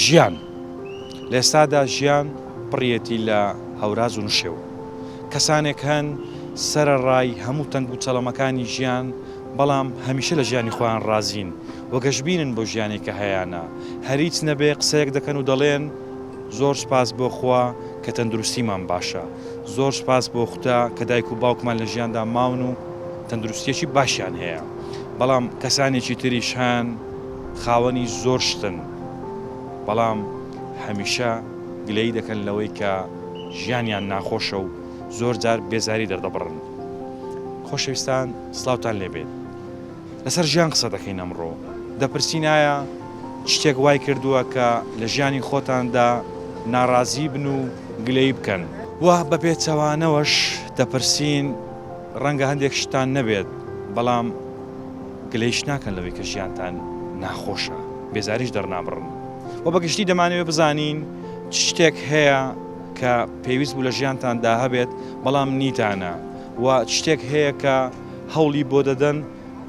ژیان لە ئێستادا ژیان پڕیەتی لە هەوراز و نشێو. کەسانێک هەن سەرەڕای هەموو تەنگ و چەڵەمەکانی ژیان بەڵام هەمیشە لە ژیانی خۆیان ڕازین و گەشبینن بۆ ژیانێک کە هەیانە. هەریچ نەبێ قسەیەک دەکەن و دەڵێن زۆر سوپاس بۆ خوا کە تەندروستیمان باشە. زۆر سوپاس بۆ خودا کە دایک و باوکمان لە ژیاندا ماون و تەندروستیەکی باشیان هەیە. بەڵام کەسانێکی تریش هەن خاوەنی زۆر شتن بەڵام هەمیشە گلەیی دەکەن لەوەی کە ژیانیان ناخۆشە و زۆر جار بێزاری دەردەبڕن. خۆشەویستان سڵاوتان لێبێت. لەسەر ژیان قسە دەکەین ئەمڕۆ. دەپرسین ئایا شتێک وای کردووە کە لە ژیانی خۆتاندا ناڕازی بن و گلەیی بکەن؟ وە بە پێچەوانەوەش دەپرسین ڕەنگە هەندێک شتتان نەبێت بەڵام گلەیش ناکەن لەوەی کە ژیانتان ناخۆشە، بێزاریش دەرنابڕن. وە بە گشتی دەمانەوێت بزانین چ شتێک هەیە کە پێویست بوو لە ژیانتاندا هەبێت بەڵام نیتانە و چ شتێک هەیە کە هەوڵی بۆ دەدەن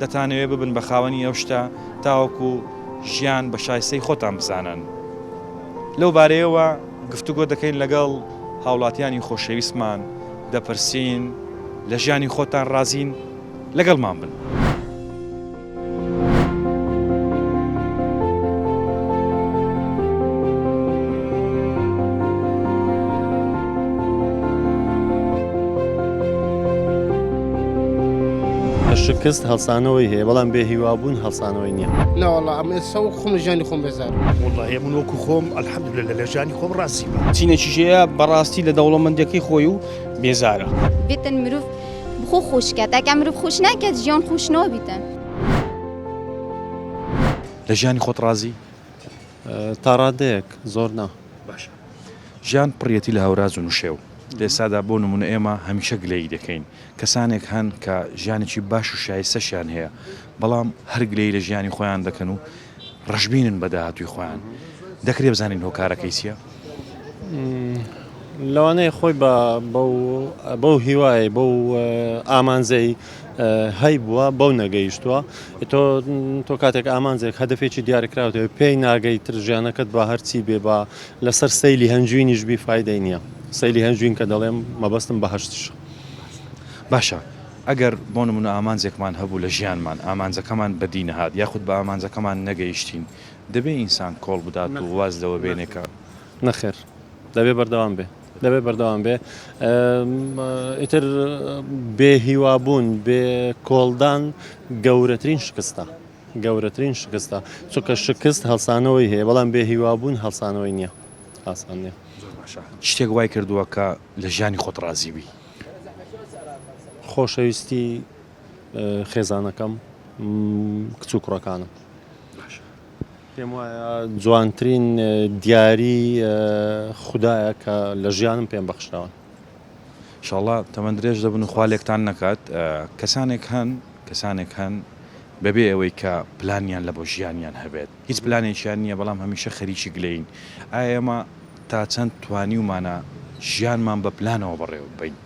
دەتانەوێت ببن بە خاوەنی ئەو شتە تاوەکو ژیان بە شایستەی خۆتان بزانن. لەو بارەیەوە گفتوگۆ دەکەین لەگەڵ هاوڵاتیانی خۆشەویستمان دەپرسین لە ژیانی خۆتان ڕازین؟ لەگەڵمان بن. شکست هەڵسانەوەی هەیە بەڵام بێ هیوابوون هەڵسانەوەی نییە. نەوەڵا ئەمە ئێستا وەک خۆم لە ژیانی خۆم بێزارم. وەڵاهی من وەکو خۆم الحمدللە لە ژیانی خۆم ڕازیمە. چینێکیش هەیە بەڕاستی لە دەوڵەمەندیەکەی خۆی و بێزارە. بێتن مرۆڤ بخۆ خۆش کات ئەگەر مرۆڤ خۆش ناکات ژیان خۆش نابیتن. لە ژیانی خۆت ڕازی؟ تا ڕادەیەک، زۆر نا. باشە ژیان پڕیەتی لە هەوراز و نشێو، لە ئێستادا بۆ نمونە ئێمە هەمیشە گلەیی دەکەین، کەسانێک هەن کە ژیانێکی باش و شایستەشیان هەیە، بەڵام هەر گلەیی لە ژیانی خۆیان دەکەن و ڕەشبینن بە داهاتووی خۆیان، دەکرێ بزانین هۆکارەکەی چییە؟ لەوانەیە خۆی بە بەو هیوایەی بەو ئامانجەی هەیبووە بەو نەگەیشتووە تۆ تۆ کاتێک ئامانجێک هەدەفێکی دیارکراوت هەیە پێی ناگەی تر ژیانەکەت بە هەرچی بێ بە لەسەر سەیلی هەنجوینیش بی فایدەی نییە سەیلی هەنجوین کە دەڵێم مەبەستم بەهەشتیشە. باشە ئەگەر بۆ نمونە ئامانجێکمان هەبوو لە ژیانمان ئامانجەکەمان بەدی نەهات یاخود بە ئامانجەکەمان نەگەیشتین دەبێ ئینسان کۆڵ بدات و واز لەوە بێنێ کە. نەخێر دەبێ بەردەوام بێ دەبێ بەردەوام بێ ئیتر بێ هیوابوون بێ کۆڵدان گەورەترین شکستە گەورەترین شکستە چونکە شکست هەڵسانەوەی هەیە بەڵام بێ هیوابوون هەڵسانەوەی نییە ئاسان نییە. زۆر باشە شتێک وای کردووە کە لە ژیانی خۆت ڕازی بی؟ خۆشەویستی خێزانەکەم کچ و کوڕەکانم پێم وایە جوانترین دیاری خودایە کە لە ژیانم پێم بەخشراون. ئیشاڵا تەمەن درێژ دەبن و خوا لێکتان نەکات کەسانێک هەن کەسانێک هەن بەبێ ئەوەی کە پلانیان لە بۆ ژیانیان هەبێت هیچ پلانێکیان نییە بەڵام هەمیشە خەریکی گلەیین ئایا ئێمە تا چەند توانیومانە ژیانمان بە پلانەوە بەڕێوە ببەین؟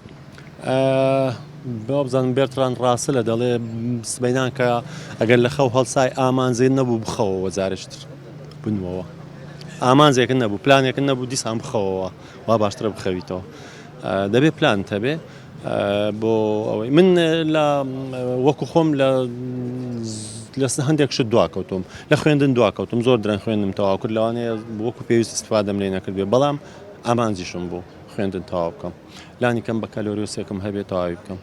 وابزانم بێرتراند ڕاسلە دەڵێ سبەینان کە ئەگەر لە خەو هەڵسای ئامانجێک نەبوو بخەوەوە جارێکی تر بنووەوە ئامانجێکت نەبوو پلانێکت نەبوو دیسان بخەوەوە وا باشترە بخەویتەوە دەبێ پلانت هەبێ بۆ ئەوەی من لە وەکو خۆم لە لە هەندێک شت دواکەوتوم لە خوێندن دواکەوتم زۆر درەنگ خوێندم تەواو کرد لەوانەیە وەکو پێویست استفادەم لێ نەکردبێ بەڵام ئامانجیشم بوو خوێندن تەواو بکەم لانی کەم بەکالۆریۆسێکم هەبێ تەواوی بکەم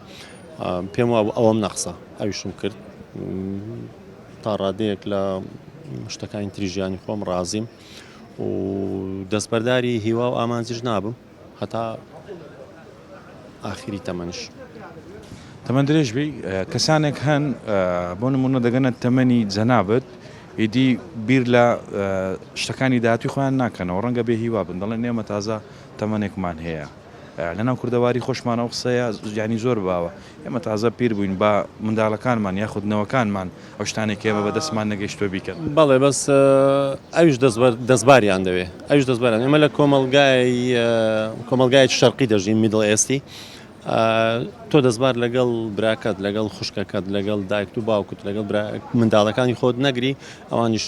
پێم وابوو ئەوەم نەقسە ئەویشم کرد تا ڕادەیەک لە شتەکانی تری ژیانی خۆم ڕازیم و دەستبەرداری هیوا و ئامانجیش نابم هەتا ئاخیری تەمەنیش. تەمەن درێژ بی کەسانێک هەن بۆ نمونە دەگەنە تەمەنی جەنابت ئیدی بیر لە شتەکانی داهاتوی خۆیان ناکەنەوە ڕەنگە بێ هیوا بن دەڵێن ئێمە تازە تەمەنێکمان هەیە لەناو کوردەواری خۆشمان ئەو قسەیە یانی زۆر باوە ئێمە تازە پیر بووین با منداڵەکانمان یاخود نەوەکانمان ئەو شتانەی کە ئێمە بەدەستمان نەگەیشتووە بیکەن. بەڵێ بەس ئەویش دەستباریان دەوێ ئەویش دەستباریان ئێمە لە کۆمەڵگای کۆمەڵگایەکی شەرقی دەژین میدڵ ئێستی. تۆ دەستبار لەگەڵ براکەت لەگەڵ خوشکەکەت لەگەڵ دایکت و باوکت لەگەڵ منداڵەکانی خۆت نەگری ئەوانیش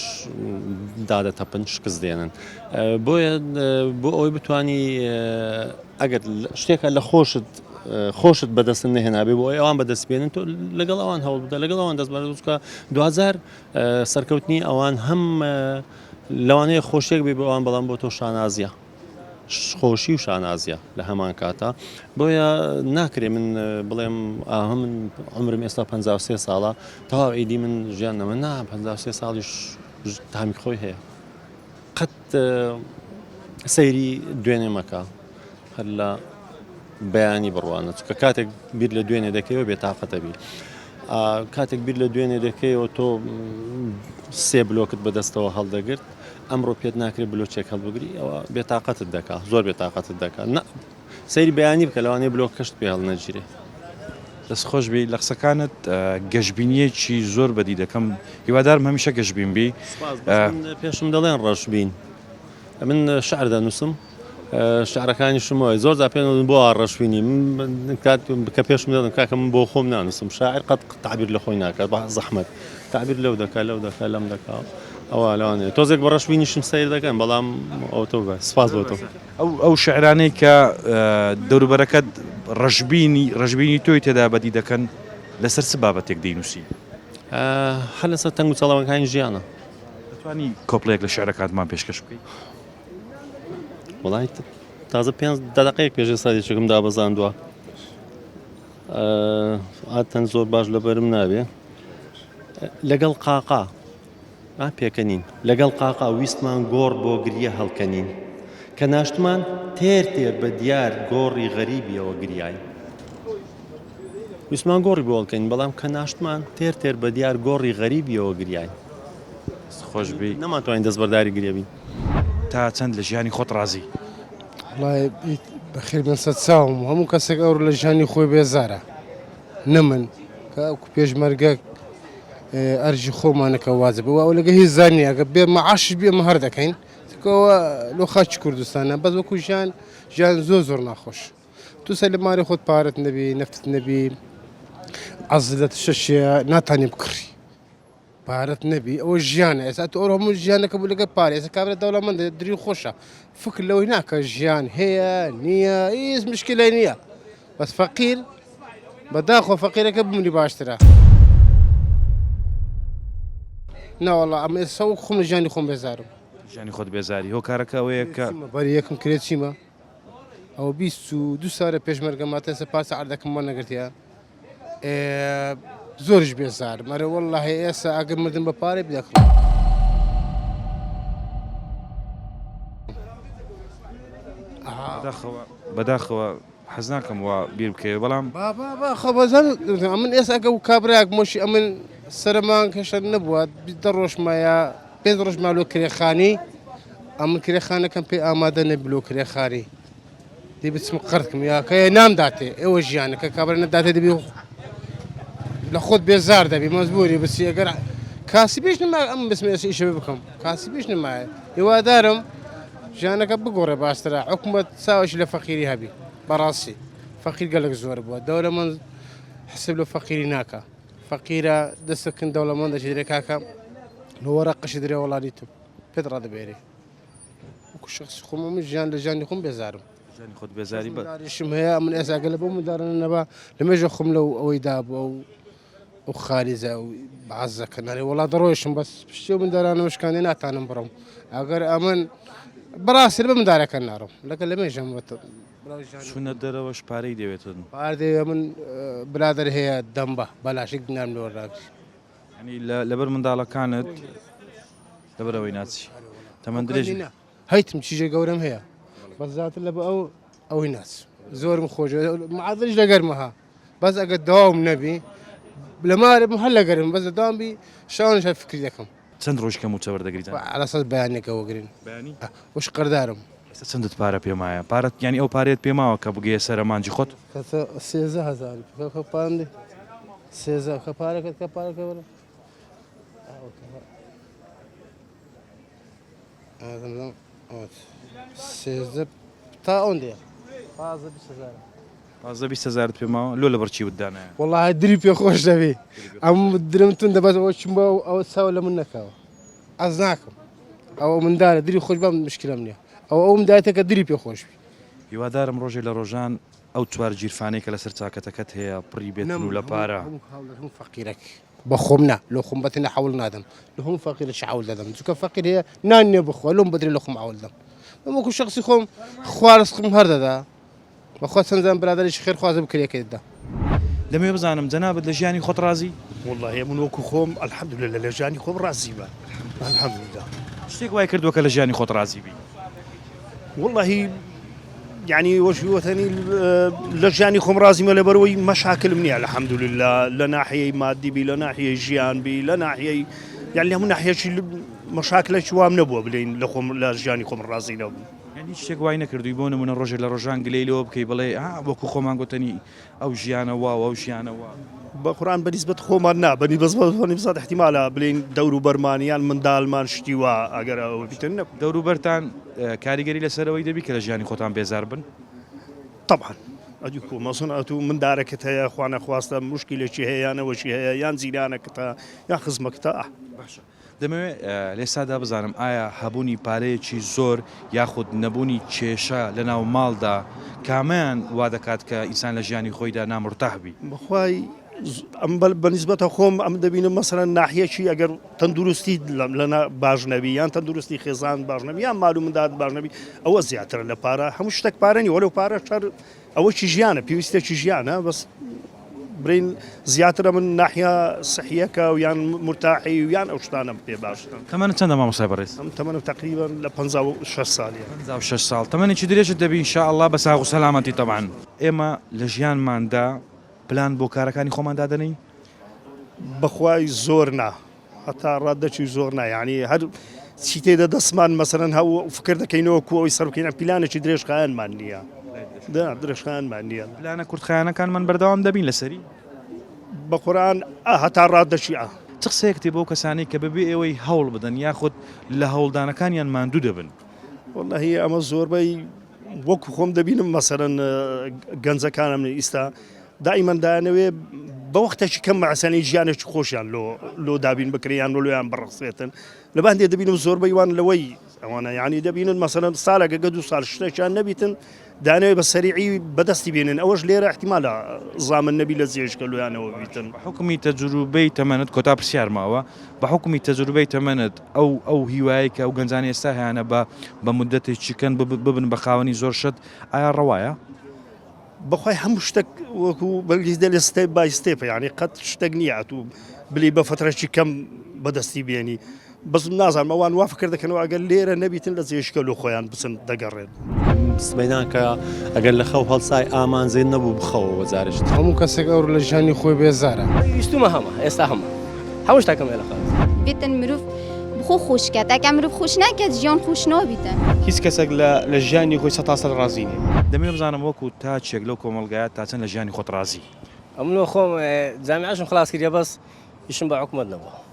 دادەتەپن شکست دێنن بۆیە بۆ ئەوەی بتانی ئەگەر شتێکە لە خۆشت خۆشت بەدەستن نهێنابێ بۆ ئەوان بەدەست بێنن تۆ لەگەڵ ئەوان هەوڵ بدە لەگەڵ ئەوان دەست بەرزکە دوجار سەرکەوتنی ئەوان هەم لەوانەیە خۆشیێک بێ بۆ ئەوان بەڵام بۆ تۆ شانازیە خۆشی و شانازیە لە هەمان کاتا بۆیە ناکرێ من بڵێم ئاها من عمرم ئێستا 53 ساڵە تەواو ئیدی من ژیان نەمە نا 53 ساڵیش تامی خۆی هەیە قەت سەیری دوێنێ مەکە هەر لە بەیانی بڕوانە چکە کاتێک بیر لە دوێنێ دەکەیەوە بێتاقەتە بی کاتێک بیر لە دوێنێ دەکەیەوە تۆ سێ بلۆکت بەدەستەوە هەڵدەگرت ئەمڕۆ پێت ناکرێت بلۆچێک هەڵبگری ئەوە بێتاقەتت دەکا زۆر بێتاقەتت دەکا نا سەیری بەیانی بکە لەوانەیە بلۆکەشت پێ هەڵنەگیرێ. دەست خۆش بی لە قسەکانت گەشبینیەکی زۆر بەدی دەکەم هیوادارم هەمیشە گەشبین بی. سپاس بەس من پێشم دەڵێن ڕەشبین من شعر دەنووسم شعرەکانیشم وایە زۆر جار پێم دەڵێن بۆ وا ڕەشبینی من کات کە پێشم دەڵێن کاکە من بۆ خۆم نانووسم شاعر قەت تعبیر لە خۆی ناکات بە زەحمەت تعبیر لەو دەکا لەو دەکا لەم دەکا ئەوە لەوانەیە تۆزێک بە ڕەشبینیشم سەیر دەکەن بەڵام ئەو تۆ بە سپاس بۆ تۆ. ئەو ئەو شعرانەی کە دەوروبەرەکەت ڕەشبینی ڕەشبینی تۆی تێدا بەدی دەکەن لەسەر چ بابەتێک دەینووسی؟ هەر لەسەر تەنگ و چەڵەمەکانی ژیانە. دەتوانی کۆپلەیەک لە شعرەکانتمان پێشکەش بکەی؟ وەڵای تازە پێنج دەقەیەک پێش ئێستا یەکێکم دابەزاندووە عادەتەن زۆر باش لەبەرم نابێ لەگەڵ قاقا ئا پێکەنین لەگەڵ قاقا ویستمان گۆڕ بۆ گریە هەڵکەنین کە ناشتمان تێر تێر بە دیار گۆڕی غەریبیەوە گریاین ویستمان گۆڕی بۆ هەڵکەنین بەڵام کە ناشتمان تێر تێر بە دیار گۆڕی غەریبیەوە گریاین دەست خۆش بی. نەمانتوانی دەستبەرداری گریە بین. تا چەند لە ژیانی خۆت ڕازی؟ وەڵای بەخێر بێن سەر چاوم هەموو کەسێک ئەوڕۆ لە ژیانی خۆی بێزارە نە من کە ئەو پێشمەرگە ئەرجی خۆمانە کە واجبە و ئەو لەگە هیچ زان نییە ئەگە بێ مەعاشش بێ ئێمە هەر دەکەین چونکە لۆ خاکی کوردستانە بەس وەکو ژیان ژیان زۆر زۆر ناخۆش تو سەر لە ماری خۆت پارەت نەبی نەفتت نەبی عەزلەت شەشێ ناتانی بکڕی پارەت نەبی ئەوە ژیانە ئێستا تۆ ئەو هەموو ژیانەکە بوو لەگەر پارە ئێستا کابرا دەوڵەمەندە دری خۆشە فکر لەوەی ناکە ژیان هەیە نییە هیچ مشکلەی نییە بەس فەقیر بەداخۆ فەقیرەکە بمری باشترە ناوەڵا ئەمە ئێستا وەک خۆم لە ژیانی خۆم بێزارم ژیانی خۆت بێزاری هۆکارەکە ئەوەیە کە بەری یەکم کرێ چیمە ئەوە 22 سارە پێشمەرگە ماتە ئێستا پارچە عەردەکەم وەرنەگرتیە زۆریش بێزارم ئەرێ وەڵڵاهی ئێستا ئەگەر مردم بە پارەی بدەکڕم. بەداخەوە بەداخەوە حەز ناکەم وا بیر بکەوێ بەڵام با با با خۆ بەزان ئەمن ئێستا ئەگە و کابراک مۆشی ئەمن سەرمان هێشتا نەبووە دە ڕۆژ مایە پێنج ڕۆژ ما لۆ کرێخانی ئەمن کرێخانەکەم پێ ئامادە نەبی لۆ کرێخانی دی بچم قەرتکم یا کە نام داتێ ئێوە ژیانە کە کابرا نەداتێ دەبی لە خۆت بێزار دەبی مەزبوری بچی ئەگەر کاسی پێش نما ئەم بسم ئێستا ئیشە بکەم کاسی پێش نمایە هیوادارم ژیانەکە بگۆڕێ باشترە حکومەت چاوەشی لە فەقیری هەبی بەڕاستی فەقیر گەلک زۆر بووە دەولەمەند حسب لە فەقیری ناکە فەقیرە دەستکن دەوڵەمەند دەچێت درێ کاکە لەوەرە قشی درێ وەڵاریتم پێت ڕادەبێری وەکو شخصی خۆم من ژیان لە ژیانی خۆم بێزارم ژیانی خۆت بێزاری بە منداریشم هەیە من ئێستا گەلە بۆ مندارانە نەبا لە مێژە خۆم لەو ئەوەی دابوو ئەو ئەو خاریزە و بازەکە نەرێ وڵا دەڕۆیشم بەس پشتی و مندارانە شکاندی ناتانم بڕم ئەگەر ئەمن بەڕاستی بە مندارەکە ناڕم لەگە لە مێژەم وت چونە دەرەوەش پارەی دەوێتن پار دەوێ من برادەر هەیە دەم بە بەلاشێک دینارم لێ وەرناگری یعنی لەبەر منداڵەکانت لەبەرئەوەی ناچی تەمەن درێژ هەیتم چیژە گەورەم هەیە بەس زیاتر لە ئەو ئەوەی ناچ زۆرم خۆش معادلش لەگەرمەها بەس ئەگەر داوام نەبی لە مارم هەر لەگەرم بەس داوام بی شانش هەر فکری دەکەم چەند ڕۆژ کە موچە وەردەگریت على اساس بەیانێکە وەگرین بەیانی وش قەردارم ئێستا چەندت پارە پێ مایە پارەت یانی ئەو پارەیەت پێ ماوە کە بگەیە سەرە مانگی خۆت 13 هەزار کە پارەم دێ 13 کە پارەکەت کە پارەکە وەرە 13 تا ئەوەندەیە 15 20 هەزار. 15 20 هەزارت پێ ماوە لۆ لەبەر چیوت دانایە؟ وەڵا دری پێ خۆش دەبی ئەم درم توندە بەس ئەوە چم بۆ ئەوە چاو لە من نەکەوە ئەز ناکەم ئەوە مندارە دری خۆش بەم مشکلەم نییە ئەوە ئەوم دایتە کە دری پێ خۆش بی. هیوادارم ڕۆژێ لە ڕۆژان ئەو چوار گیرفانەی کە لەسەر چاکەتەکەت هەیە پڕی بێتن و لە پارە. هەموو فەقیرەک بە خۆم نا لۆ خۆم بەتەنێ حەول نادەم لۆ هەموو فەقیرەکی حەول دەدەم چونکە فەقیر هەیە نان نییە بخوا لۆم بەدرێ لە خۆم حەول دەم من وەکو شەخسی خۆم خوا ڕزقم هەر دەدا بەخوا چەند زان برادەرێکی خێرخوازم کرێکەی دەدا. دەمەوێ بزانم جەنابت لە ژیانی خۆت ڕازی؟ وەڵاهی من وەکو خۆم الحمدللە لە ژیانی خۆم ڕازیمە الحمدللە. شتێک وای کردووە کە لە ژیانی خۆت ڕازی بی؟ وەڵاهی یعنی وەشی وەتەنی لە ژیانی خۆم ڕازیمە لەبەرەوەی مەشاکلم نییە الحمدللە لە ناحیەی مادی بی لە ناحیەی ژیان بی لە ناحیەی یعنی هەموو ناحیەکی مەشاکلێکی وام نەبووە بلین لە خۆم لە ژیانی خۆم ڕازی نەبووم. یانی هیچ شتێک وای نەکردووی بۆ نموونە ڕۆژێک لە ڕۆژان گلەی لەوە بکەی بڵێ ها وەکو خۆمان گوتەنی ئەو ژیانە وا و ئەو ژیانە وا. بە قورئان بە نیسبەت خۆمان نا بە نیسبەت ئیحتیمالە بلێین دەوروبەرمان یان مندالمان شتی وا ئەگەر ئەوە بیتن نە. دەوروبەرتان کاریگەری لەسەر ئەوەی دەبی کە لە ژیانی خۆتان بێزار بن؟ تەبعەن ئەدی کو مەسەن ئەتوو مندارەکەت هەیە خوا نەخواستە موشکیلەکی هەیە یان ئەوەکی هەیە یان جیرانەکەتە یان خزمەکتە ئاه. باشە دەمەوێت لێستادا بزانم ئایا هەبوونی پارەیەکی زۆر یاخود نەبوونی کێشە لەناو ماڵدا کامەیان وا دەکات کە ئینسان لە ژیانی خۆیدا نامورتاح بی؟ بەخوای ئەم بە نیسبەتە خۆم ئەم دەبینم مەسەلەن ناحیەکی ئەگەر تەندروستی لەنا باش نەبی یان تەندروستی خێزان باش نەبی یان مال و مندات باش نەبی ئەوە زیاترە لە پارە هەموو شتێک پارە نیە وەلو پارە شەر ئەوەکی ژیانە پێویستێکی ژیانە بەس برین زیاترە من ناحیە سحیەکە و یان مرتاحی و یان ئەو شتانەم پێ باشترن. تەمەنت چەندە مامۆستای بەڕێز؟ ئەم تەمەنم تەقریبەن لە 56 ساڵیە. 56 ساڵ تەمەنێکی درێژت دەبی ان شاء اللە بە ساغ و سەلامەتی تەبعەن. ئێمە لە ژیانماندا پلان بۆ کارەکانی خۆمان دادەنێین؟ بەخوای زۆر نا. هەتا ڕادەکی زۆر نا یانی هەر چی تێدە دەستمان مەسەرەن هەو فکر دەکەینەوە کو ئەوی سەر بکەین پیلانێکی درێژخایەنمان نییە درێژخایەنمان نییە پلانە کورتخایەنەکانمان بەردەوام دەبین لەسەری بە قورآن هەتا ڕادەکی ئا چ قسەیەکت بۆ کەسانی کە بەبێ ئێوەی هەوڵ بدەن یاخود لە هەوڵدانەکانیان ماندوو دەبن؟ واللهی ئەمە زۆربەی وەکو خۆم دەبینم مەسەرەن گەنجەکانم ئیستا دائیمەن دایانەوێ بە وەختێکی کەم مەعسەنی ژیانێکی خۆشیان لۆ لۆ دابین بکرێ یان لۆ لۆیان بڕەخسێتن لە باندێ دەبینم زۆربەی وان لەوەی ئەوانە یعنی دەبینن مەسەلەن سالێکە گە دوو سال شتێکیان نەبیتن دانەوێ بە سەریعی بەدەستی بێنن ئەوەش لێرە احتیمالە زامن نەبی لە جێژکە لۆیانەوە بیتن. بە حوکمی تەجروبەی تەمەنت کۆتا پرسیار ماوە بە حوکمی تەجروبەی تەمەنت ئەو ئەو هیوایەی کە ئەو گەنجانەی ئێستا هەیانە بە بە مودەتێکی کەن ببن بە خاوەنی زۆر شت ئایا ڕەوایە؟ بەخوای هەموو شتێک وەکو بەنگلیزی دەلێ step by step یعنی قەت شتێک نییە ئەتوو بلی بە فترەکی کەم بەدەستی بێنی بەس نازانم ئەوان وا فکر دەکەنەوە ئەگەر لێرە نەبیتن لە جێشکە لۆ خۆیان بچن دەگەڕێن. سبەینان کە ئەگەر لە خەو هەڵسای ئامانجێ نەبوو بخەوەوە جارێکی تر. هەموو کەسێک ئەوڕۆ لە ژیانی خۆی بێزارە. ویستومە هەمە ئێستا هەمە هەموو شتەکەم هەیە لە خەڵک. بیتن مروف بخۆ خوش کەت ئەکە مروف خوش نەکەت ژیان خوش نابیتن. هیچ کەسێک لە لە ژیانی خۆی سەتاسەد ڕازی نیە. دەمەوێ بزانم وەکو تاکێک لەو کۆمەڵگایە تا چەند لە ژیانی خۆت ڕازی؟ ئەمن لۆ خۆم جامیعەشم خلاص کردیە بەس ئیشم بە حکومەت نەبووە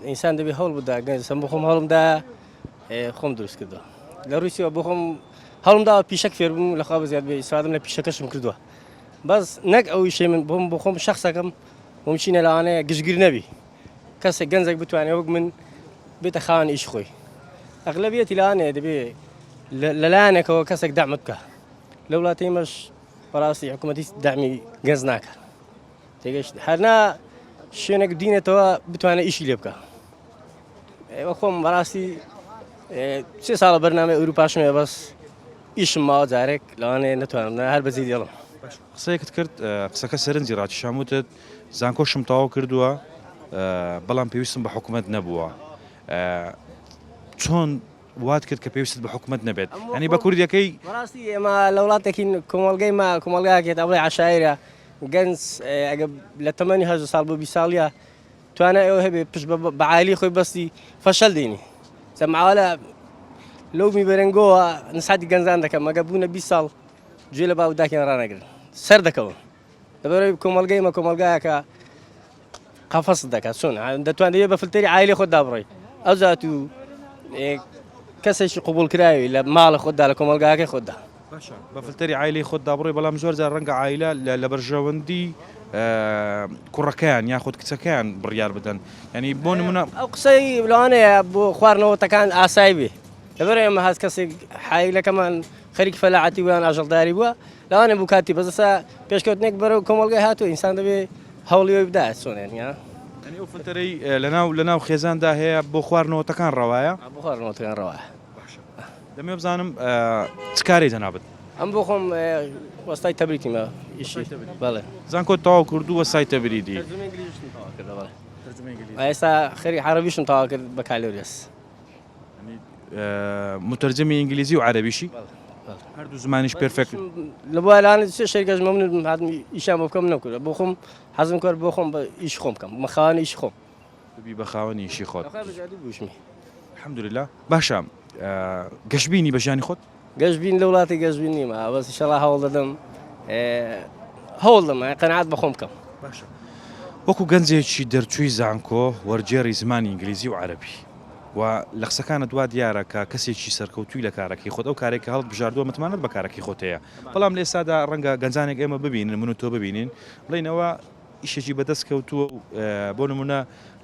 ئینسان دەبێ هەوڵ بدا گەنج سەم بۆ خۆم هەوڵم دا خۆم دروست کردووە لە ڕووی چیەوە بۆ خۆم هەوڵم داوە پیشەک فێر بووم لەخوا بەزیاد بێ ئیسفادەم لە پیشەکەشم کردووە بەس نەک ئەو ئیشەی من بۆم بۆ خۆم شخصەکەم ممکنە لەوانەیە گشتگیر نەبی کەسێک گەنجێک بتوانێت وەک من بێتە خاوەن ئیش خۆی ئەغلەبیەتی لەوانەیە دەبێ لەلایەنێکەوە کەسێک دەعمت بکە لە وڵاتی مەش بەڕاستی حکوومەتی دەعمی گەنج ناکە تێگەشت هەرنا شوێنێک دینێتەوە بتوانێت ئیشی لێ بکە ئێوە خۆم بەڕاستی سێ ساڵە بەرنامەی ئەوروپاشم هەیە بەس ئیشم ماوە جارێک لەوانەیە نەتوانم هەر بەجێ دێڵم. قسەیەکت کرد قسەکە سەرنجی ڕاکیشام وتت زانکۆشم تەواو کردووە بەڵام پێویستم بە حکومەت نەبووە چۆن وات کرد کە پێویستت بە حکومەت نەبێت ینی بە کوردیەکەی بەڕاستی ئێمە لە وڵاتێکین کۆمەڵگەی ما کۆمەڵگاکێت ئەڵێ عشاعرە گەنج ئەگە لە تەمەنی هە ساڵ بۆ 20 ساڵە توانای ئەوە هەبێ پشت بە عایلی خۆی بەستی فەشەل دێنی سەمعاوالە لەو میبەرنگۆوە نساتی گەنجان دەکەم مەگە بوونە 20 ساڵ گوێ لە باو داکیان ڕانەگرن سەر دەکەون لەبەرەوەی کۆمەڵگەی مە کۆمەڵگایەکە قەفەست دەکات چۆن دەتوانێت بە فلتەری عایلی خۆت دابڕی ئەو زات و کەسێکی قوبول کراوی لە ماڵە خۆتدا لە کۆمەڵگاکەی خۆتدا. باشە بە فلتەری عایلەی خۆتدا بڕۆی بەڵام زۆر جار ڕەنگە عایلە لە بەرژەوەندی کوڕەکەیان یاخود کچەکەیان بڕیار بدەن یعنی بۆ نمونە ئەو قسەی لەوانەیە بۆ خواردنەوەتەکان ئاسایی بێ لەبەر ئێمە هەست کەسێک حایلەکەمان خەریک فەلاعەتی بوویان ئاژەڵداری بووە لەوانەیە بوو کاتی بەس ئێستا پێشکەوتنێک بەرەو کۆمەڵگای هاتووە ئینسان دەبێ هەوڵی ئەوی بدات چۆنێن یا یعنی ئەو فلتەرەی لەناو لەناو خێزاندا هەیە بۆ خواردنەوەتەکان ڕەوایە بۆ خواردنەوەتەکان ڕەوایە دەمەوێ بزانم چ کارەی جەنابت؟ ئەم بۆ خۆم وەستای تەبریدیمە ئیشی بەڵێ. زانکۆت تەواو کردوو وەستای تەبریدی؟ تەرجومەی ئینگلیزیشم تەواو کردە بەڵێ. تەرجومەی ئینگلیزی. ئێستا خەریک عەرەبیشم تەواو کرد بەکالۆریۆس. متەرجەمی ئینگلیزی و عەرەبیشی؟ هەردوو زمانیش perfect. لە بۆ لان سێ شەریکەش مەمنون هاتم ئیشیان بۆ بکەم نەمکرد بۆ خۆم حەزم کرد بۆ خۆم ئیش خۆم بکەم بە خاوەنی ئیش خۆم. ببی بە خاوەنی ئیشی خۆت. الحمدللە باشە گەشبینی بە ژیانی خۆت؟ گەشبین لە وڵاتی گەشبین نیمە بەس ئیشەڵا هەوڵ دەدەم هەوڵ دەم قەناعەت بە خۆم بکەم. باشە وەکو گەنجێکی دەرچووی زانکۆ وەرگێڕی زمانی ئینگلیزی و عەرەبی و لە قسەکانت وا دیارە کە کەسێکی سەرکەوتووی لە کارەکەی خۆت ئەو کارێک کە هەڵت بژاردووە متمانەت بە کارەکەی خۆت هەیە بەڵام لە ئێستادا ڕەنگە گەنجانێک ئێمە ببینن من و تۆ ببینین بڵێین ئەوە ئیشێکی بەدەست کەوتووە و بۆ نمونە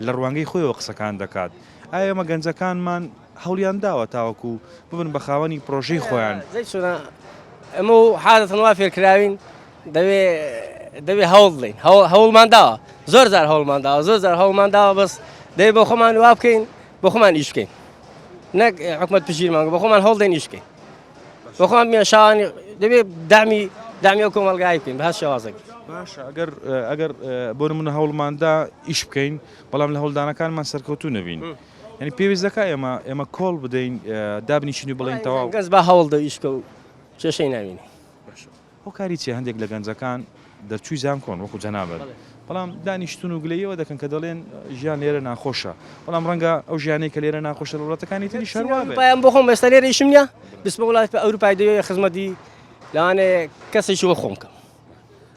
لە ڕوانگەی خۆیەوە قسەکان دەکات ئایا ئێمە گەنجەکانمان هەوڵیان داوە تاوەکو ببن بە خاوەنی پرۆژەی خۆیان؟ زەی چۆنە ئەمە و حادەتەن وا فێرکراوین دەبێ دەبێ هەوڵ بدەین هەوڵمان داوە زۆر جار هەوڵمان داوە زۆر جار هەوڵمان داوە بەس دەبێ بۆ خۆمان وا بکەین بۆ خۆمان ئیش بکەین نەک حکومەت پشتگیرمان بۆ خۆمان هەوڵ دەین ئیش بکەین بۆ خۆمان بینە شاوانی دەبێ دامی دامی ئەو کۆمەڵگای بکەین بە هەر شێوازێک. باشە ئەگەر ئەگەر بۆ نمونە هەوڵماندا ئیش بکەین بەڵام لە هەوڵدانەکانمان سەرکەوتوو نەبین یعنی پێویست دەکا ئێمە ئێمە کۆڵ بدەین دابنیشین و بڵێین تەواو گەنج با هەوڵ دە ئیش بکە و کێشەی نامینی. باشە هۆکاری چیە هەندێک لە گەنجەکان دەرچووی زانکۆن وەکو جەنابت بەڵام دانیشتون و گلەیەوە دەکەن کە دەڵێن ژیان لێرە ناخۆشە بەڵام ڕەنگە ئەو ژیانەی کە لێرە ناخۆشە لە وڵاتەکانی تریش هەر وا بێت. پایان بۆ خۆم ئێستا لێرە ئیشم نییە بچمە وڵاتی ئەوروپای دەوێ خزمەتی لەوانەیە کەسێکی وەک خۆم بکەم.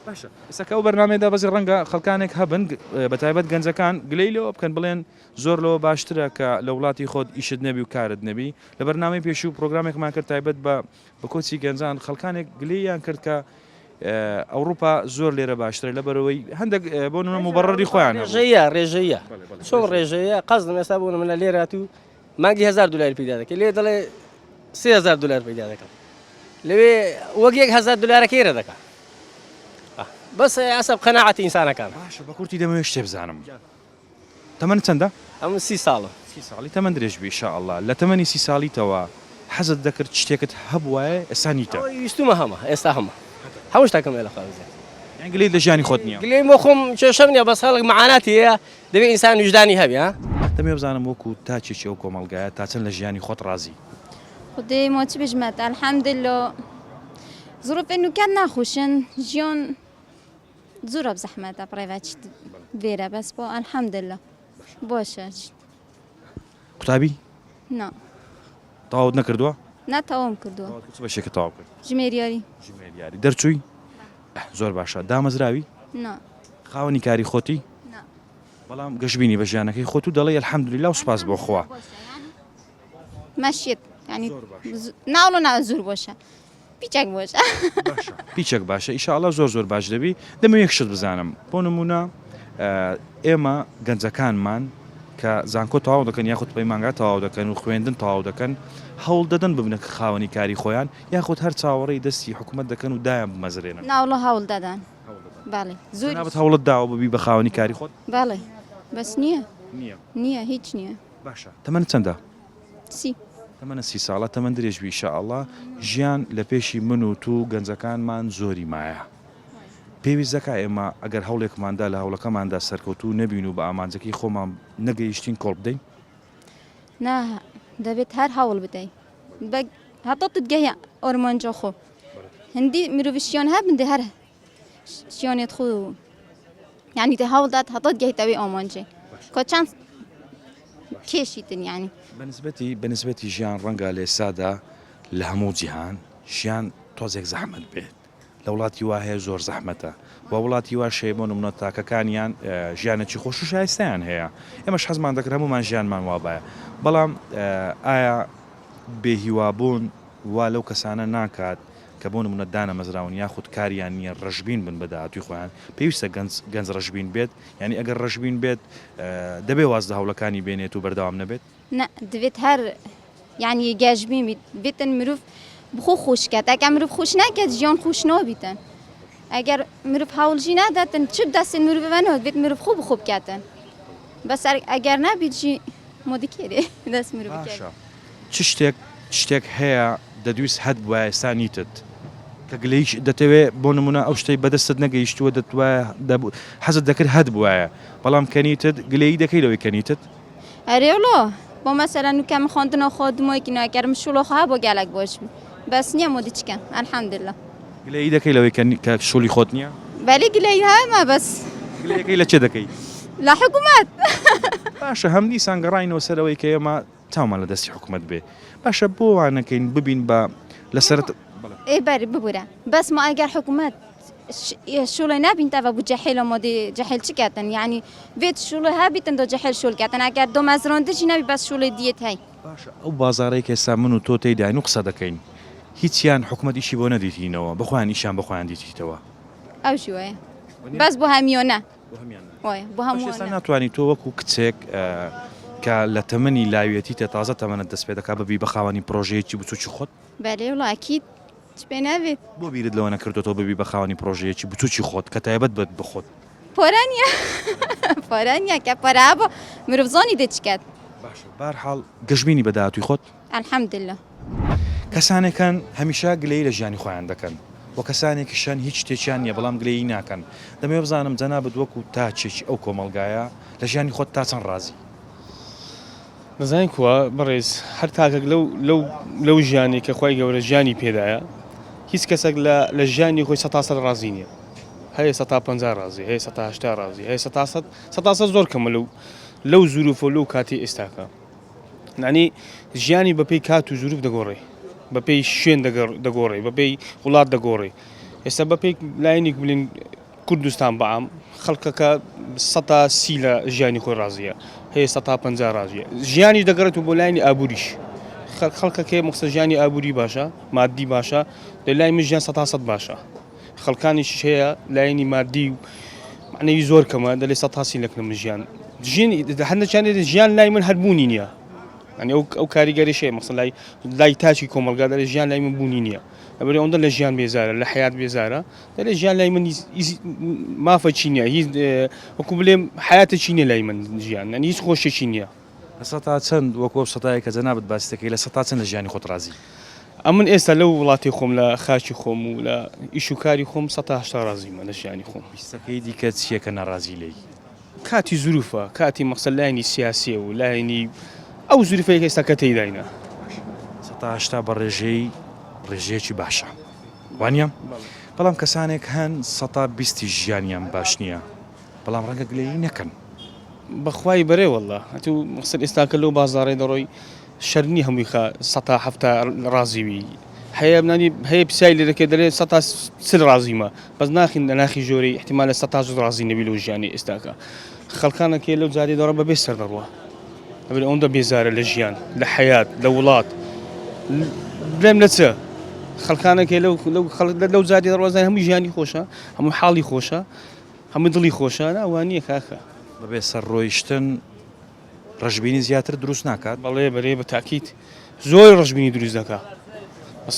باشە ئێستا کە ئەو بەرنامەیە دابەزی ڕەنگە خەڵکانێک هەبن بە تایبەت گەنجەکان گلەی لەوە بکەن بڵێن زۆر لەوە باشترە کە لە وڵاتی خۆت ئیشت نەبی و کارت نەبی لە بەرنامەی پێشوو پرۆگرامێکمان کرد تایبەت بە بە کۆچی گەنجان خەڵکانێک گلەییان کرد کە ئەوروپا زۆر لێرە باشترە لەبەرەوەی هەندێک بۆ نمونە موبەڕەری خۆیان هەبوو. ڕێژەیە ڕێژەیە چۆن ڕێژەیە قەزم ئێستا بۆ نمونە لێرە تو مانگی 1000 دلار پەیدا دەکەی لێ دەڵێ 3000 دلار پەیدا دەکەم لەوێ وەک یەک هەزار دلارەکەی رە دەکا بەس ئەسەب قەناعەتی ئینسانەکان. باشە بە کورتی دەمەوێت شتێ بزانم تەمەنت چەندە؟ ئەمن 30 ساڵم. سی ساڵی تەمەن درێژ بی ئیشاڵڵا لە تەمەنی سی ساڵیتەوە حەزت دەکرد شتێکت هەبوایە ئێستا نیتە؟ ئەوەی ویستومە هەمە ئێستا هەمە هەموو شتەکەم هەیە لە خوا بزیاد. یان گلەیت لە ژیانی خۆت نییە؟ گلەیم بۆ خۆم کێشەم نییە بەس خەڵک مەعاناتی هەیە دەبێ ئینسان ویژدانی هەبێ ها. دەمەوێ بزانم وەکو تاکێکی ئەو کۆمەڵگایە تا چەند لە ژیانی خۆت ڕازی؟ خودێ ما چ بژمەت الحمدللە زروف نوکەت ناخوشن ژیان زۆر زەحمەتە بڕێڤە چیت ڤێرە بەس بۆ الحمدللە باشە قوتابی؟ نا تەواوت نەکردووە؟ نا تەواوم کردووە. چ بەشێکت تەواو کرد؟ ژمێریاری. ژمێریاری دەرچووی؟ زۆر باشە دامەزراوی؟ نا. خاوەنی کاری خۆتی؟ نا. بەڵام گەشبینی بە ژیانەکەی خۆت و دەڵێی الحمدللە و سوپاس بۆ خوا. مەشیت یعنی ناوڵۆ نا زۆر باشە. پیچەک باشە. باشە پیچەک باشە ئیشاڵا زۆر زۆر باش دەبی دەمەوێت یەک شت بزانم بۆ نمونە ئێمە گەنجەکانمان کە زانکۆ تەواو دەکەن یاخود پەیمانگا تەواو دەکەن و خوێندن تەواو دەکەن هەوڵ دەدەن ببنە خاوەنی کاری خۆیان یاخود هەر چاوەڕێی دەستی حکوومەت دەکەن و دایان بمەزرێنن ناوڵە هەوڵ دەدەن بەڵێ زۆر جەنابت هەوڵت داوە ببی بە خاوەنی کاری خۆت بەڵێ بەس نییە نییە نییە هیچ نییە باشە تەمەنت چەندە؟ سی. تەمەنت سی ساڵە تەمەن درێژ بی ئیشاڵڵا ژیان لە پێشی من و تو و گەنجەکانمان زۆری مایە پێویست دەکا ئێمە ئەگەر هەوڵێکمان دا لە هەوڵەکەماندا سەرکەوتوو نەبین و بە ئامانجەکەی خۆمان نەگەیشتین کۆڵ بدەین؟ نا دەبێت هەر هەوڵ بدەی بە هەتا تدگەهی ئۆرمانجا خۆ هەندی مرۆڤ شیان هەبن دێ هەر شیانێت خۆ یعنی دە هەوڵدات هەتا گەیتەوەی ئامانجێ کە چەند کێشیتن یعنی بەنسبەتی بەنسبەتی ژیان ڕەنگە لە ئێستادا لە هەموو جیهان ژیان تۆزێک زەحمەت بێت لە وڵاتی وا هەیە زۆر زەحمەتە و وڵاتی واش هەیە بۆ نمونە تاکەکانیان ژیانێکی خۆش و شایستەیان هەیە ئێمەش حەزمان دەکرد هەموومان ژیانمان وابایە بەڵام ئایا بێهیوابوون وا لەو کەسانە ناکات. کە بۆ نمونە دانەمەزراون یاخود کاریان نییە ڕەشبین بن بە داهاتووی خۆیان پێویستە گەنج گەنج ڕەشبین بێت یانی ئەگەر ڕەشبین بێت دەبێ واز لە هەوڵەکانی بێنێت و بەردەوام نەبێت؟ نا دەبێت هەر یعنی گەشبین بیت بێتن مرۆڤ بخۆ خۆش کات ئەگەر مرۆڤ خۆش نەکات ژیان خۆش نابیتن ئەگەر مرۆڤ هەوڵژی ناداتن چ بدەستن مرۆڤ نەوت بێت مرۆڤ خۆ بخۆ بکاتن بەس ئەگەر نابیت ژی مۆدکێرێ دەست مرۆڤ باشە چ شتێک شتێک هەیە دەدویست هەت بوایە ئێستا نیتت کە گلەییش دەتەوێ بۆ نمونە ئەو شتەی بەدەستت نەگەیشتووە دەتوایە دەبوو حەزت دەکرد هەت بوایە بەڵام کە نیتت گلەیی دەکەی لەوەی کە نیتت؟ ئەرێ وڵا بۆ مەسەلەن نوکە من خواندنە خۆ دمۆیکی ناکەرم شوڵە خۆ هەبۆ گەلەک باش بی بەس نییە مۆدی چکەم الحمدللە. گلەیی دەکەی لەوەی کە کە شوڵی خۆت نییە؟ بەلی گلەیی هەمە بەس. گلەیەکەی لە کێ دەکەی؟ لە حکومەت. باشە هەمدیسان گەڕاینەوە سەر ئەوەی کە ئێمە چاومان لە دەستی حکومەت بێ باشە بۆ وا نەکەین ببین بە لە سەرەتا بەڵێ. ئێ بەری ببورە بەس ما ئەگەر حکومەت شوڵێ نابین تاڤە بو جەحێلە ما دێ جەحێل چ کەتن یانی ڤێت شوڵێ هەبیتن دۆ جەحێل شۆل کەتن ئەگەر دۆمەزراندژی نەبی بەس شوڵێ دیەت هەی. باشە ئەو بازاڕەی کە ئێستا من و تۆ تێیداین و قسە دەکەین هیچیان حکومەت ئیشی بۆ نەدیتینەوە بەخۆیان ئیشیان بەخۆیان دیتیتەوە. ئەوشی وایە بەس بۆ هەمیۆنە. بۆ هەموویان نا. وایە بۆ هەمووان نا. ناتوانی تۆ وەکو کچێک کە لە تەمەنی لاویەتیتە تازە تەمەنت دەست پێ دەکات ببی بە خاوەنی پرۆژەیەکی بچوکی خۆت؟ بەلێ وڵا ئەکید چ پێ نابێت. بۆ بیرت لەوە نەکردۆتەوە ببی بە خاوەنی پرۆژەیەکی بچوکی خۆت کە تایبەت بێت بە خۆت؟ پارە نییە پارە نییە کە پارە هەبوو مرۆڤ زانی دێ چ کات. باشە بەهەرحاڵ گەشبینی بە داهاتووی خۆت؟ الحمدللە. کەسانێک هەن هەمیشە گلەیی لە ژیانی خۆیان دەکەن و کەسانێکیش هەن هیچ شتێکیان نییە بەڵام گلەیی ناکەن، دەمەوێت بزانم جەنابت وەکو تاکێکی ئەو کۆمەڵگایە لە ژیانی خۆت تا چەند ڕازی؟ دەزانی کوا بەڕێز هەر تاکێک لەو لەو لەو ژیانی کە خوای گەورە ژیانی پێدایە هیچ کەسێک لە لە ژیانی خۆی سەتا سەد ڕازی نییە هەیە سەتا 50 ڕازی هەیە سەتا 80 ڕازی هەیە سەتا سەد سەتا سەد زۆر کەمە لەو لەو زروفە و لەو کاتی ئێستاکە یانی ژیانی بەپێی کات و زروف دەگۆڕێ بەپێی شوێن دەگۆڕێ بەپێی وڵات دەگۆڕێ ئێستا بەپێی لایەنێک بلین کوردستان بەعام خەڵکەکە سەتا سی لە ژیانی خۆی ڕازیە هەیە سەتا پ ڕازیە ژیانی دەگەڕێت و بۆ لایەنی ئابووریش خەڵکەکەی مخسە ژیانی ئابووری باشە مادی باشە لە لای من ژیان سەتا سەد باشە خەڵکانیش هەیە لایەنی مادی و معنەوی زۆر کەمە دەلێ سەتا سی لەکنە من ژیان ژین هەندێکیان ژیان لای من هەر بوونی نییە یعنی ئەو ئەو کاریگەریش هەیە مەسەلەن لای لای تاکی کۆمەڵگا دەلێ ژیان لای من بوونی نییە لەبەر ئەوەندە لە ژیان بێزارە لە حیات بێزارە دەلێ ژیان لای من مافەکی نییە هیچ وەکو بلێم حیاتێکی نییە لای من ژیان یعنی هیچ خۆشێکی نییە. لە سەتا چەند وەکو ئەو سەتایەی کە جەنابت باسی دەکەی لە سەتا چەند لە ژیانی خۆت ڕازی؟ ئەمن ئێستا لەو وڵاتی خۆم لە خاکی خۆم و لە ئیش و کاری خۆم سەتا 80 ڕازیمە لە ژیانی خۆم. بیستەکەی دیکە چییە کە ناڕازی لێی؟ کاتی زروفە کاتی مەقسەد لایەنی سیاسیە و لایەنی ئەو زروفەی کە ئێستا کە تێیداینە. سەتا 80 بە ڕێژەی ڕێژەیەکی باشە وانیە؟ بەڵام کەسانێک هەن سەتا بیستی ژیانیان باش نییە. بەڵام ڕەنگە گلەیی نەکەن. بەخوای بەرێ واللە ئەتو مەقسەد ئێستاکە لەو بازاڕەی دەڕۆی شەرت نیە هەمووی خە سەتا حەفتا ڕازی بی هەیە منانی هەیە پرسیاری لێ دەکەی دەلێ سەتا چل ڕازیمە بەس ناخی لە ناخی ژۆری احتیمالە سەتا زۆر ڕازی نەبی لەو ژیانی ئێستاکە خەڵکانەکەی لەو جادەی دەڕۆ بەبێ سەر دەڕوا ئەبێ ئەوەندە بێزارە لە ژیان لە حەیات لە وڵات بلێم لە چ خەڵکانەکەی لەو لەو خەڵک لەو جادەی دەڕوا زانی هەموو ژیانی خۆشە هەموو حاڵی خۆشە هەموو دڵی خۆشە نا وانیە کاکە. بەبێ سەر ڕۆیشتن ڕەشبینی زیاتر دروست ناکات؟ بەڵێ بەرێ بە تاکید زۆر ڕەشبینی دروست دەکا بەس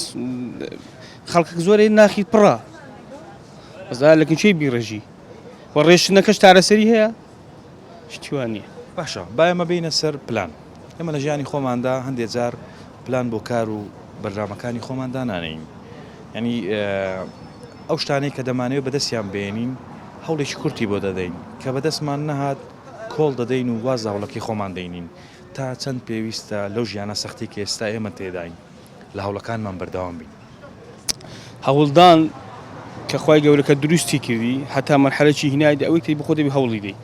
خەڵکەک زۆرێ ناخی پڕە بەس لە کچەی بیڕێژی و ڕێشتنەکەش چارەسەری هەیە شتی وا نییە. باشە با ئێمە بێینە سەر پلان ئێمە لە ژیانی خۆماندا هەندێ جار پلان بۆ کار و بەرنامەکانی خۆمان دانانێین یانی ئەو شتانەی کە دەمانەوێت بەدەستیان بێنین هەوڵێکی کورتی بۆ دەدەین کە بەدەستمان نەهات کۆڵ دەدەین و واز لە هەوڵەکەی خۆمان دەینین تا چەند پێویستە لەو ژیانە سەختی کە ئێستا ئێمە تێداین لە هەوڵەکانمان بەردەوام بین. هەوڵدان کە خوای گەورە کە دروستی کردی هەتا مەرحەلەکی هینای دە ئەوەی تری بخۆ دەبی هەوڵی دەی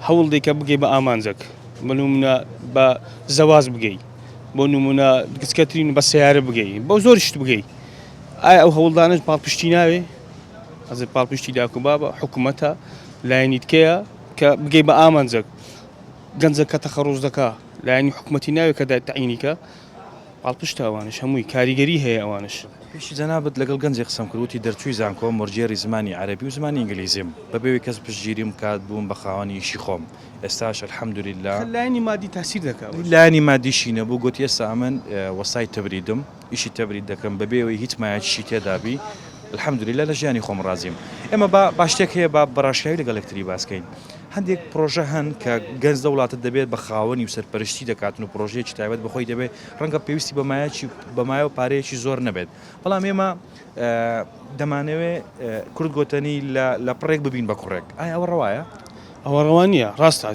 هەوڵ دەی کە بگەی بە ئامانجەک بە نمونە بە زەواج بگەی بۆ نمونە گچکەترین بە سیارە بگەی بۆ زۆر شت بگەی ئایا ئەو هەوڵدانەش پاڵپشتی ناوێ ئەز پاڵپشتی داک و بابە حکوومەتە لایەنی تکەیە کە بگەی بە ئامانجەک گەنجە کە تەخەڕوز دەکا لایەنی حکوومەتی ناوێ کە تەعینیکە. پاڵپشتە ئەوانش هەمووی کاریگەری هەیە ئەوانش. پێشی جەنابت لەگەڵ گەنجێک قسەم کرد وتی دەرچووی زانکۆم وەرگێڕی زمانی عەرەبی و زمانی ئینگلیزیم بەبێ ئەوەی کەس پشتگیریم بکات بووم بە خاوەنی ئیشی خۆم ئێستاش الحمدللە. خە لایەنی مادی تاسیر دەکا ئەوەش. لایەنی مادیشی نەبوو گوتی ئێستا ئەمن وەستای تەبریدم ئیشی تەبرید دەکەم بەبێ ئەوەی هیچ مایەکیشی تێدابی الحمدللە لە ژیانی خۆم ڕازیم ئێمە با با شتێک هەیە با بە ڕاشکاوی لەگەڵ یەکتری باس کەین هەندێک پرۆژە هەن کە گەنج لە وڵاتە دەبێت بە خاوەنی و سەرپەرشتی دەکاتن و پرۆژەیەکی تایبەت بە خۆی دەبێت ڕەنگە پێویستی بە مایەکی بە مایە و پارەیەکی زۆر نەبێت بەڵام ئێمە دەمانەوێ کورد گۆتەنی لە پڕێک ببین بە کوڕێک ئایا ئەوە ڕەوایە؟ ئەوە ڕەوا نییە ڕاستە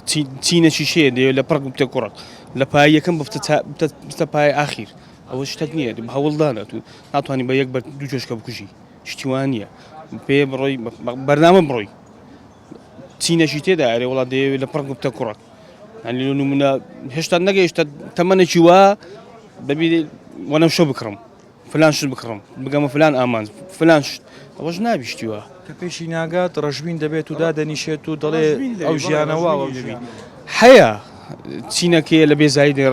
چینەکی شەیە دەیەوێت لە پڕک ببتە کوڕک لە پای یەکەم ببتە پای ئاخیر ئەوە شتێک نییە هەوڵدانە تو ناتوانانی بە یەک بە دوو چۆشکە بکوژی شتی وا نییە پێ بڕۆی بەرنامە بڕۆی چینەکی تێدا ئەرێ وڵات دەیەوێت لە پڕک ببتە کوڕک یانی لۆ نمونە هێشتا نەگەیشتە تەمەنێکی وا دەبی وەنەوشە بکڕم فلان شت بکڕم بگەمە فلان ئامانج فلان شت ئەوەش نابی شتی وا. کە پێشی ناگات ڕەشبین دەبێت و دادەنیشێت و دەڵێ ئەو ژیانە وا ئەو ژیانە. هەیە چینەکەیە لە بێزاری دێ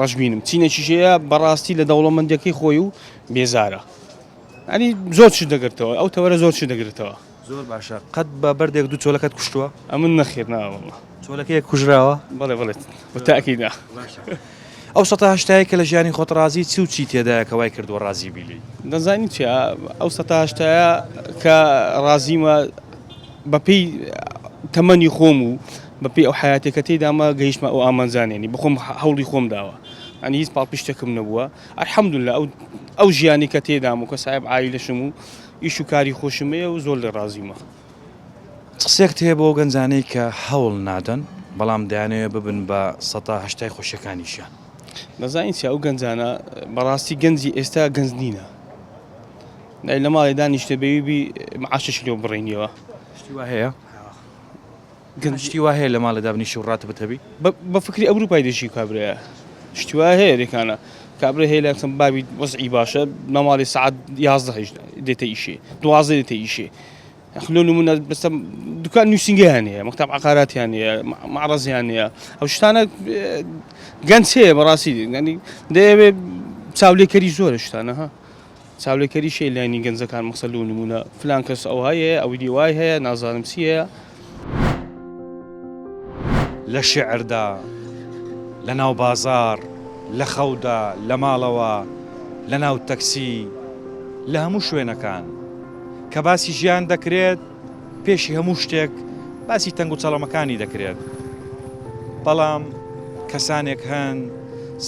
ڕەشبینم چینێکیش هەیە بەڕاستی لە دەوڵەمەندەکەی خۆی و بێزارە ئەنی زۆر شت دەگرتەوە ئەو تەوەرە زۆر شت دەگرتەوە. زۆر باشە قەت بە بەردێک دوو چۆلەکەت کوشتووە؟ ئەمن نەخێر نا وەڵا. چۆلەکەیەک کوژراوە؟ بەڵێ بەڵێ بە تەئکید. باشە ئەو سەتا هەشتایەی کە لە ژیانی خۆت ڕازی چی و چی تێدایە کە وای کردووە ڕازی بی لێی؟ دەزانی چیە ئەو سەتا هەشتایە کە ڕازیمە بەپێی تەمەنی خۆم و بەپێی ئەو حیاتێک کە تێیدامە گەیشتمە ئەو ئامانجانێنی بەخۆم هەوڵی خۆم داوە ئەنی هیچ پاڵپشتێکم نەبووە الحمدلله ئەو ئەو ژیانی کە تێدام و کە ساحێب عایلەشم و ئیش و کاری خۆشم هەیە و زۆر لێ ڕازیمە. چ قسەیەکت هەیە بۆ ئەو گەنجانەی کە هەوڵ نادەن بەڵام دەیانەوێت ببن بە سەتا هەشتای خۆشیەکانی ژیان؟ دەزانی چیە ئەو گەنجانە بەڕاستی گەنجی ئێستا گەنج نینە دای لە ماڵێ دانیشتە بەوی بی معاشش لێ بڕینیەوە. شتی وا هەیە؟ گەنج شتی وا هەیە لە ماڵێ دابنیشی و ڕاتبت هەبی؟ بە فکری ئەوروپای دەژی کابرایە شتی وا هەیە رێکانە کابرا هەیە لە بابی وەزعی باشە لە ماڵی سەعات 11 دێتە ئیشێ 12 دێتە ئیشێ لۆ نمونە بەسە دوکان نووسینگەیان هەیە مەکتەب عقاراتیان هەیە معرەزیان هەیە ئەو شتانە گەنج هەیە بەڕاستی ینی دەیەوێت چاولێکەری زۆرە شتانە ها چاولێکەری شەی لایەنی گەنجەکان مەسەل و نمونە فلان کەس ئەو هەیە ئەو دیوای هەیە نازانم چی هەیە. لە شیعردا، لە ناو بازاڕ، لە خەودا، لە ماڵەوە، لە ناو تەکسی، لە هەموو شوێنەکان کە باسی ژیان دەکرێت، پێشی هەموو شتێک باسی تەنگ و چەڵەمەکانی دەکرێت. بەڵام کەسانێک هەن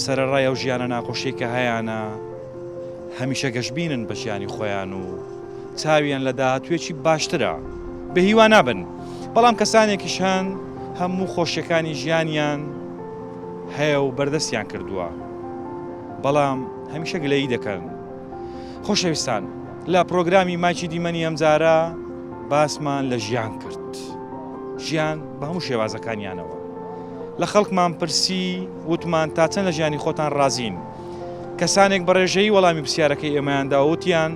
سەرەڕای ئەو ژیانە ناخۆشەی کە هەیانە، هەمیشە گەشبینن بە ژیانی خۆیان و چاویان لە داهاتوویەکی باشترە، بێ هیوا نابن، بەڵام کەسانێکیش هەن هەموو خۆشیەکانی ژیانیان هەیە و بەردەستیان کردووە، بەڵام هەمیشە گلەیی دەکەن. خۆشەویستان لە پرۆگرامی مایکی دیمەنی ئەمجارە باسمان لە ژیان کرد، ژیان بە هەموو شێوازەکانیانەوە. لە خەڵکمان پرسی وتمان تا چەند لە ژیانی خۆتان ڕازین؟ کەسانێک بە ڕێژەیی وەڵامی پرسیارەکەی ئێمەیان دا وتیان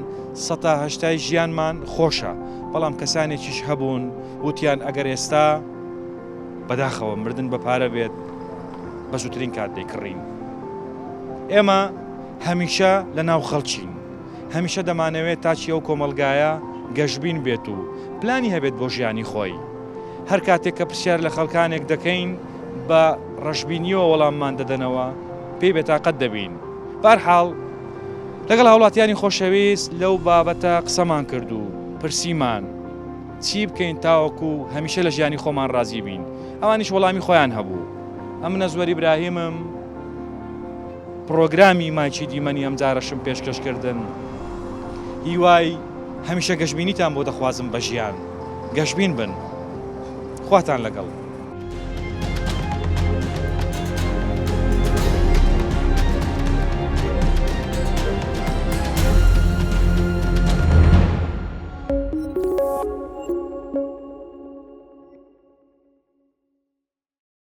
سەتا هەشتای ژیانمان خۆشە، بەڵام کەسانێکیش هەبوون وتیان ئەگەر ئێستا بەداخەوە مردن بە پارە بێت بە زووترین کات دەیکڕین. ئێمە هەمیشە لە ناو خەڵکین، هەمیشە دەمانەوێت تاکی ئەو کۆمەڵگایە گەشبین بێت و پلانی هەبێت بۆ ژیانی خۆی. هەر کاتێک کە پرسیار لە خەڵکانێک دەکەین بە ڕەشبینیەوە وەڵاممان دەدەنەوە، پێی بێتاقەت دەبین. بەهەرحاڵ لەگەڵ هاوڵاتیانی خۆشەویست لەو بابەتە قسەمان کرد و پرسیمان چی بکەین تاوەکو هەمیشە لە ژیانی خۆمان ڕازی بین؟ ئەوانیش وەڵامی خۆیان هەبوو. ئەمن ئەزوەر ئیبراهیمم، پڕۆگرامی مایکی دیمەنی ئەمجارەشم پێشکەش کردن. هیوای هەمیشە گەشبینیتان بۆ دەخوازم بە ژیان. گەشبین بن. خواتان لەگەڵ.